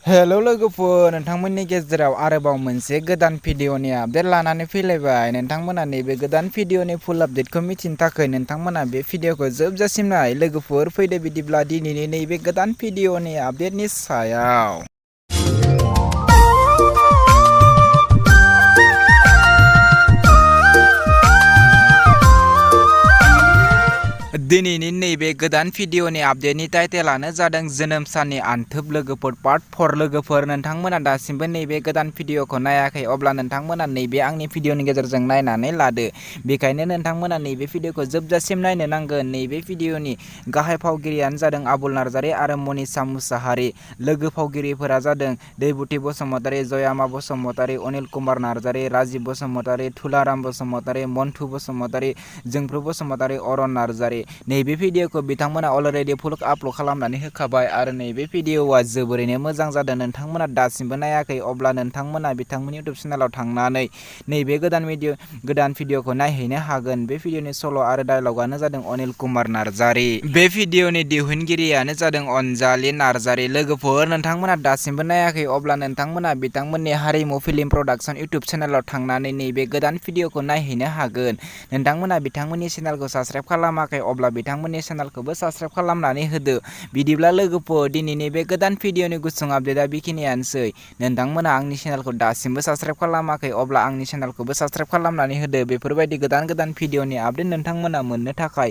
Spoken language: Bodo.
हेलौ लोगोफोर, नोंथांमोननि गेजेराव आरोबाव मोनसे गोदान भिडिअनि आपडेट लानानै फैलायबाय। नोंथांमोना नैबे गोदान भिडिअनि फुल आपडेटखौ मिथिनो थाखाय नोंथांमोना बे भिडिअखौ जोबजासिम नाय। लोगोफोर फैदो बिदिब्ला दिनैनि नैबे गोदान भिडिअनि आपडेटनि सायाव। दिनैनि नैबे गोदान भिडिअनि आपडेटनि टाइटेलानो जादों जोनोम साननि आनथोब लोगोफोर पार्ट 4 लोगोफोर। नोंथांमोना दासिमबो नैबे गोदान भिडिअखौ नायाखै अब्ला नोंथांमोना नैबे आंनि भिडिअनि गेजेरजों नायनानै लादो। बेखायनो नोंथांमोना नैबे भिडिअखौ जोबजासिम नायनो नांगोन। नैबे भिडिअनि गाहाय फावगिरियानो जादों आबुल नार्जारी आरो मनीषा मुसाहारि। लोगो फावगिरिफोरा जादों दैबुति बसुमतारी, जयामा बसुमतारी, अनिल कुमार नार्जारी, राजिब बसुमतारी, थुलाराम बसुमतारी, मन्टु बसुमतारी, जोंफ्रु बसुमतारी, अरन नार्जारी। नैबे भिडिअखौ बिथांमोना अलरेडि फुल आपल'ड खालामनानै होखाबाय आरो नैबे भिडिअआ जोबोरैनो मोजां जादों। नोंथांमोना दासिमबो नायाखै अब्ला नोंथांमोना बिथांमोननि इउटुब चेनेलाव थांनानै नैबे गोदान भिडिअखौ नायहैनो हागोन। बे भिडिअनि सल' आरो डायलगानो जादों अनिल कुमार नार्जारी। बे भिडिअनि दिहुनगिरियानो जादों अनजालि नार्जारी। लोगोफोर, नोंथांमोना दासिमबो नायाखै अब्ला नोंथांमोना बिथांमोननि हारिमु फिल्म प्रडाक्सन इउटुब चेनेलाव थांनानै नैबे गोदान भिडिअखौ नायहैनो हागोन। नोंथांमोना बिथांमोननि चेनेलखौ साबस्क्राइब खालामाखै अब्ला बिथांमोननि चेनेलखौबो साबस्क्राइब खालामनानै होदो। बिदिब्ला लोगोफोर, दिनैनि बे गोदान भिडिअनि गुसुं आपडेटआ बेखिनियानोसै। नोंथांमोना आंनि चेनेलखौ दासिमबो साबस्क्राइब खालामाखै अब्ला आंनि चेनेलखौबो साबस्क्राइब खालामनानै होदो। बेफोरबायदि गोदान भिडिअनि आपडेट नोंथांमोना मोननो थाखाय।